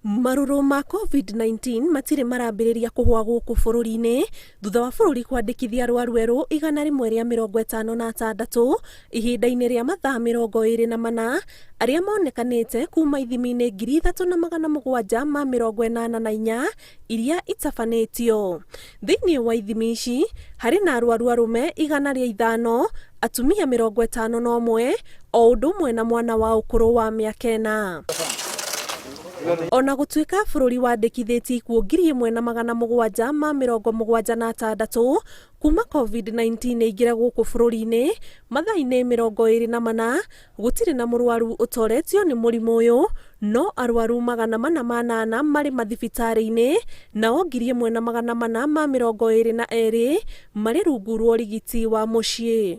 Marũrũ ma COVID-19 matirĩ marambĩrĩria kũhwa gũkũ bũrũri-inĩ thutha wa bũrũri kwandĩkithia arwaru erũ 156 ihinda-inĩ rĩa mathaa 24 arĩa monekanĩte kuma ithimi-inĩ 3784 iria itabanĩtio. Thĩinĩ wa ithimi ici harĩ na arwaru arũme 105, atumia 51 o ũndũ ũmwe na mwana wa ũkũrũ wa mĩaka 4. Ona gũtuĩka bũrũri wandĩkithĩtie ikuũ 1776 kuma COVID-19 ĩingĩre gũkũ bũrũri-inĩ mathaa-inĩ 24, gũtirĩ na mũrwaru ũtoretio nĩ mũrimũ ũyũ, no arwaru 408 marĩ mathibitarĩ-inĩ nao 1422 marĩ rungu rwa ũrigiti wa mũciĩ.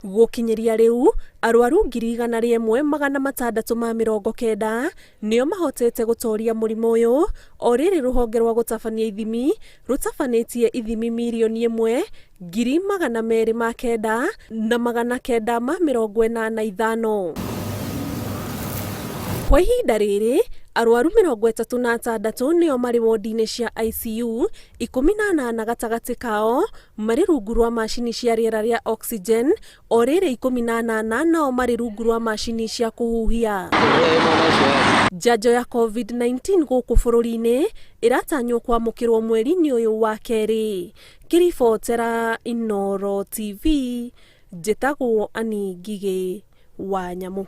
Gũkinyĩria rĩu, arwaru 101,690 nĩo mahotete gũtoria mũrimũ ũyũ, o rĩrĩ rũhonge rwa gũtabania ithimi rũtabanĩtie ithimi 1,209,985. Kwa ihinda rĩrĩ, arwaru 36 nĩo marĩ wodi-inĩ cia ICU, 18 gatagatĩ kao marĩ rungu rwa macini cia rĩera rĩa oxygen, o rĩrĩ 18 nao marĩ rungu rwa macini cia kũhuhia. Njanjo ya COVID-19 gũkũ bũrũri-inĩ ĩratanywo kwamũkĩrwo mweri-inĩ ũyũ wa kerĩ. Ngĩribotera Inooro TV, njĩtagwo Annie Ngigĩ wa Nyamũ.